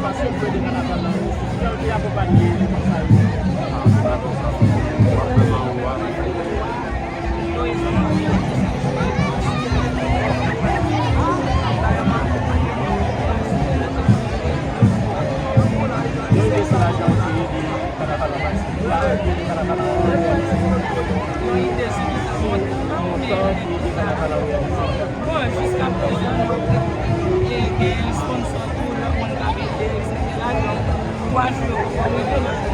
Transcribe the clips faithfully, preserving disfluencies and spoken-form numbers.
Paske pou ede kanaval la reyisi, si yo te akonpanye moun sa yo. Yo ede sou lajan osi, ede kanaval la pase. Bon, jiska prezan, nou gen, gen sponsor tou, lòt moun k ap ede, etsetera. Donk, twa jou yo poko rive, n ap fè.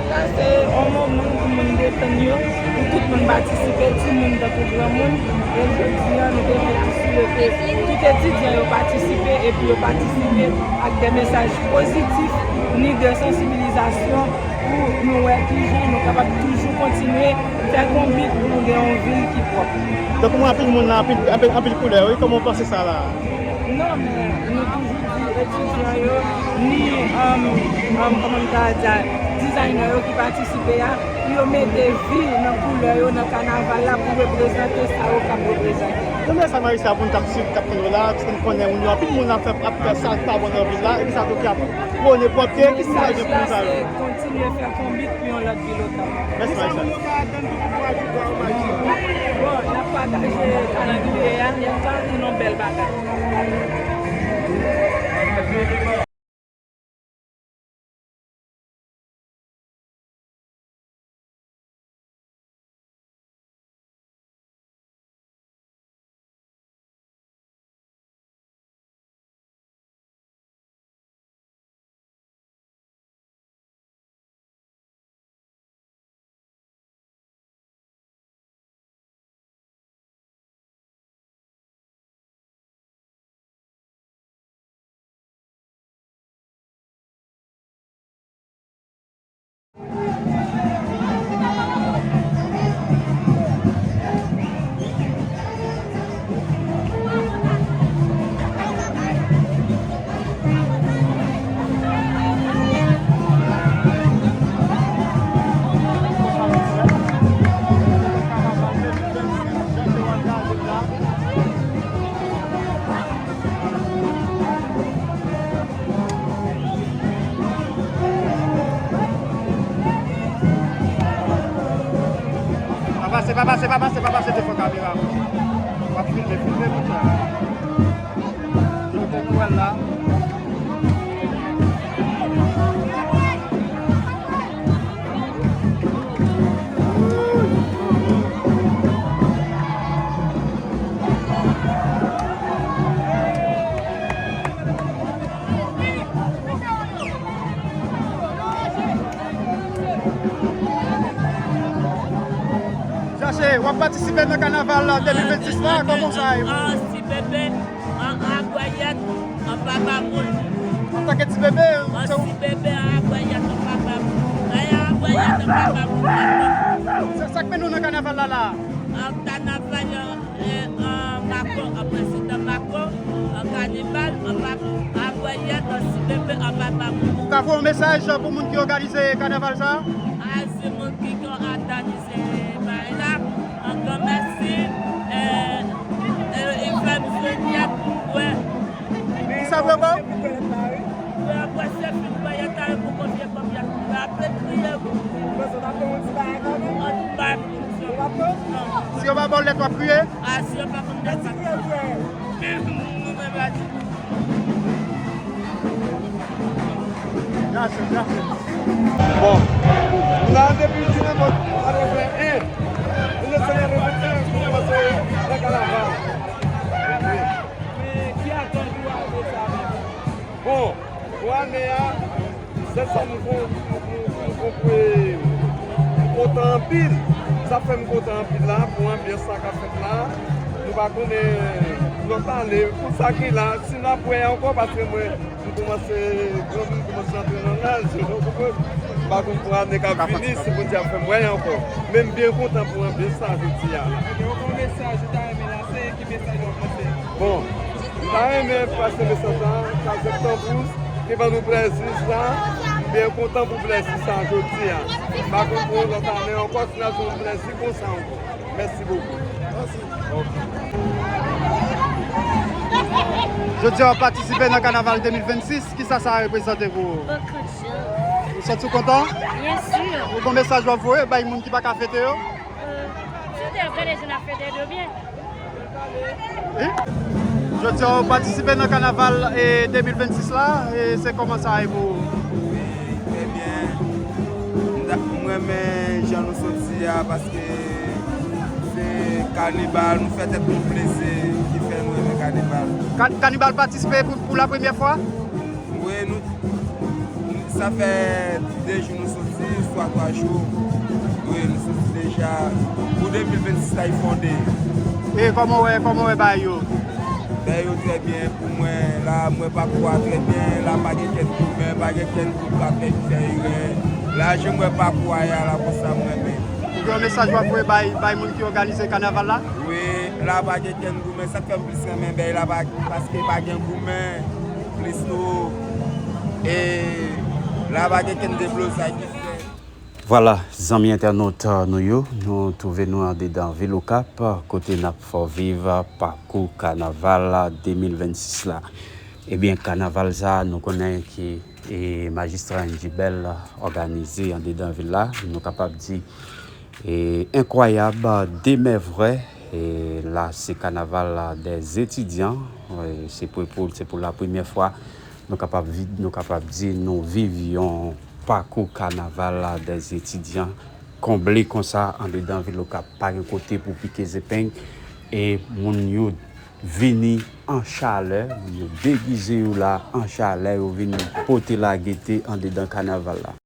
Sa se yon moman pou moun detann yo, pou tout moun patisipe, timoun tankou granmoun. E jodi a, nou te fè ti sou le ke tout etidyan yo patisipe, epi yo patisipe ak de mesaj pozitif, ni de sansibilizasyon, pou nou wè kijan nou kapab toujou kontinye fè konbit pou nou gen yon vil ki pwòp. Donk, ou wè anpil moun la, anpil, anpil, anpil koulè, wi. Kòman w panse sa la? Non, men nou toujou di etidyan yo, ni, um, um, kòman m ta di a, dizayna yo ki patisipe a, pou yo mete vi nan koulè yo, nan kanaval la, pou reprezante sa yo k ap reprezante. Yon mesaj Marissa pou nou k ap swiv, k ap tande w la, paske n konnen moun yo, anpil moun ap fè, ap fè sa k pa bon nan vil la, e ki sa tou ki ap pwone pwòpte, ki sa di pou nou sa yo? Mesaj la, se kontinye fè konbit pou yon lòt vil Otan. Mèsi, Marissa. Bon, n ap pataje kalandriye a, n ap fè yon bèl bagay. Pa pase, pa pase, pa pase, pa pase devan kamera. W ap filme, filme moun sa. Yo te kou wè l la. Chache, w ap patisipe nan kanaval de mil vennsis la, kòman sa ye? An ti bebe, an agwayèt, an papa moun. Antanke ti bebe, an ti bebe, an agwayèt, an papa moun. An agwayèt, an papa moun. Se sa k mennen w nan kanaval la la? An kanaval, e, e, Mako, an prezidan Mako, an kanibal, an pap-, an agwayèt, an ti bebe, an papa moun. Ou ka voye yon mesaj pou moun ki òganize kanaval sa? A, se moun ki òganize bagay la, an gran mèsi, e, e, e, fè m jwenn yèt pou mwen. Ki sa vre, bro? Mwen, mwen se fi mwen, yèt la, yo poko vye kòm yèt. Mwen ape kriye, wi. Mwen sot ape yon ti bagay kanmenm. Mwen pa Si yo pa ba w lèt, w ap kriye? A, si yo pa konn lèt, w ap kriye. Bon. Nou la depi mil nèf san katrevenn en. Mil nèf san katrevenn en, nou kòmanse nan kanaval. Men ki atant ou ane sa menm? Bon, pou ane a, sèl sa m kon-, m, m, m, m, m kontan anpil. Sa fè m kontan anpil la, pou anbyans sa k ap fèt la. Nou pa konnen lòt ane, pou sa ki la, si n ap wè ankò, paske mwen, m kòmanse granmoun, m kòmanse antre nan laj, nou konprann. M pa konn pou ane k ap vini, si Bondye ap fè m wè ankò. Men m byen kontan pou anbyans sa jodi a la. Ok, yon mesaj ou ta renmen lanse, ki mesaj w ap lanse? Bon, m ta renmen pase mesaj la, Kazèk Tanpous, ki ban nou plèzi sa, m byen kontan pou plèzi sa jodi a. M pa konn pou yon lòt ane ankò, si n ap jwenn plèzi konsa ankò. Mèsi bokou. Mèsi. Ok. Jodi a w ap patisipe nan kanaval de mil vennsis, kisa sa reprezante pou ou? Ou santi w kontan? Byen si. Ou gon mesaj w ap voye bay moun ki pa ka fete yo? Si w te ap gade jan n ap fete yo byen. Jodi a w patisipe nan kanaval e de mil vennsis la, e se kòman sa ye pou ou? Wi, trè byen. M renmen jan nou soti a paske se kanibal, nou fè tèt nou plezi ki fè nou renmen kanibal. Kanibal patisipe pou la premyè fwa? Wi, nou, sa fè de jou nou soti, swa twa jou. Wi, nou soti deja. Pou de mil vennsis la, li fonde. E kòman w wè, kòman w wè bagay yo? Bagay yo trè byen pou mwen. La, m wè pakou a trè byen. La, pa gen kenn goumen, pa gen kenn group k ap fè, fè erè. La, jan m wè pakou a ye a la, konsa m renmen. Ou gen yon mesaj w ap voye bay, bay moun ki òganize kanaval la? Wi, la pa gen kenn goumen, sa k fè m plis renmen bagay la, pa, paske pa gen goumen, plis tou, e la pa gen kenn deblozay ki fèt. Vwala, zanmi entènot nou yo, nou twouve nou andedan vil Okap, kote n ap fè w viv pakou kanaval de mil vennsis la. Ebyen, kanaval sa a, nou konnen ki, e, Majistra Andy Bell òganize andedan vil la, nou kapab di, e, enkwayab, de mèvwè, e, la se kanaval dèzetidyan, e, se pou, pou, se pou la premyè fwa, nou kapab vi-, nou kapab di nou viv yon pakou kanaval dèzetidyan konble konsa andedan vil Okap. Pa gen kote pou pike zepeng, e moun yo vini an chalè, yo degize yo la an chalè, yo vin pote lagete andedan kanaval la.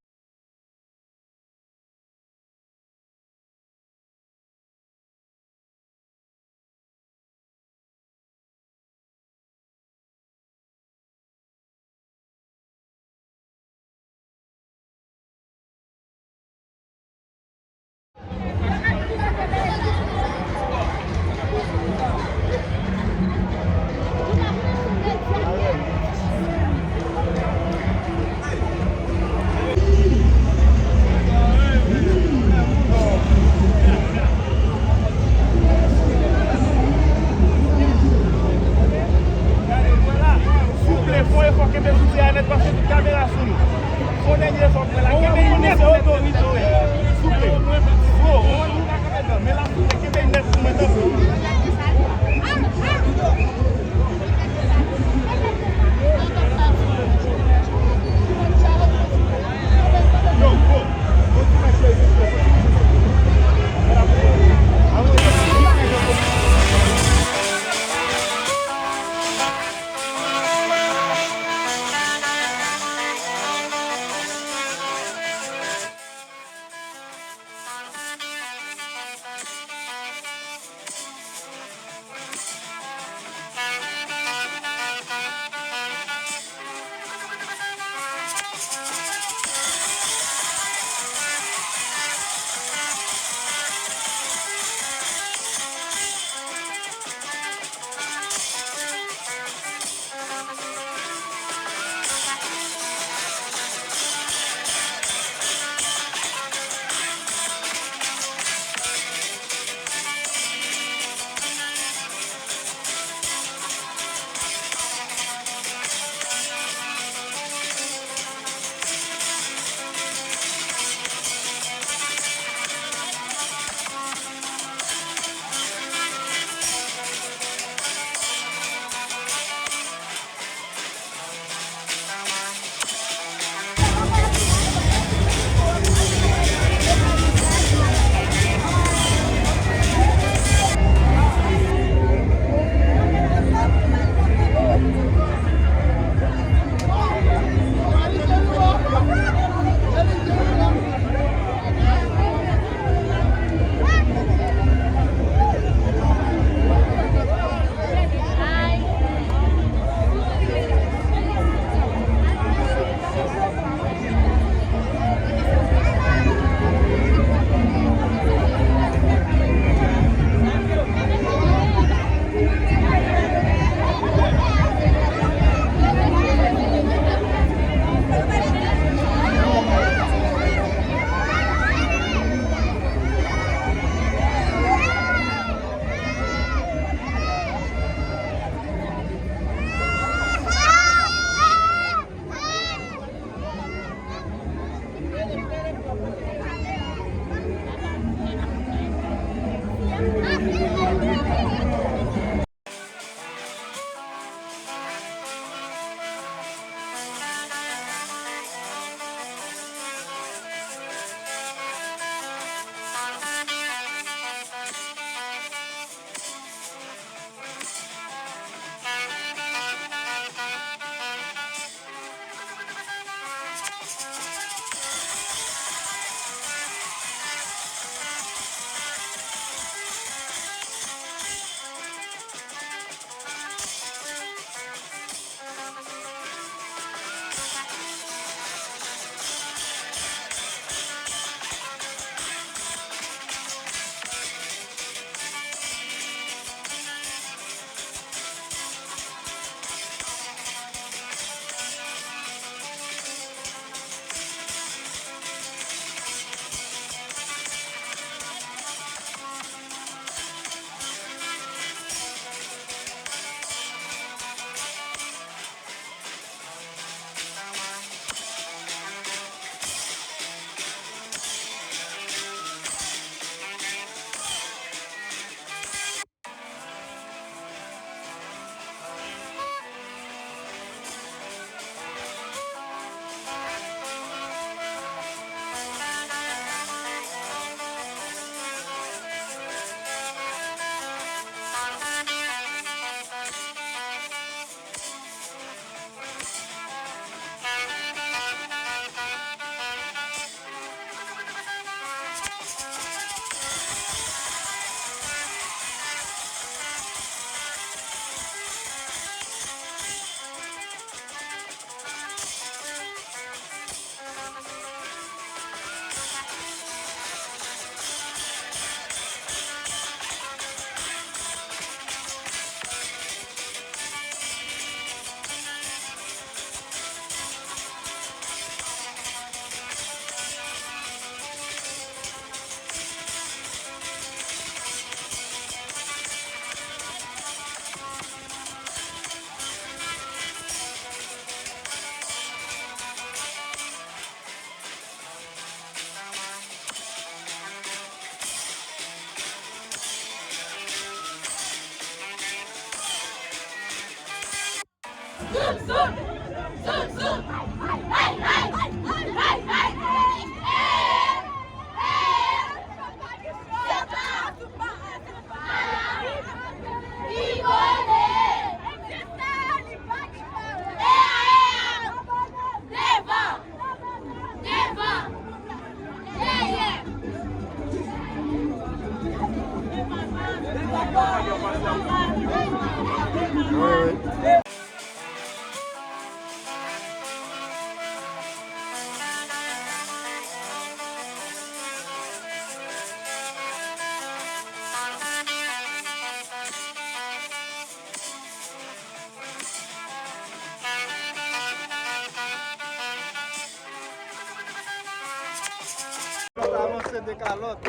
Souple, fò efò kenbe sou ti a nèt paske tout kamera sou nou. Fò dènye efò mwen la, kenbe li nèt, nèt, nèt, nèt. Souple. Fò, fò nou ka kenbe nan men la, souple, kenbe li nèt pou mwen tanpri. Avanse de kalòt.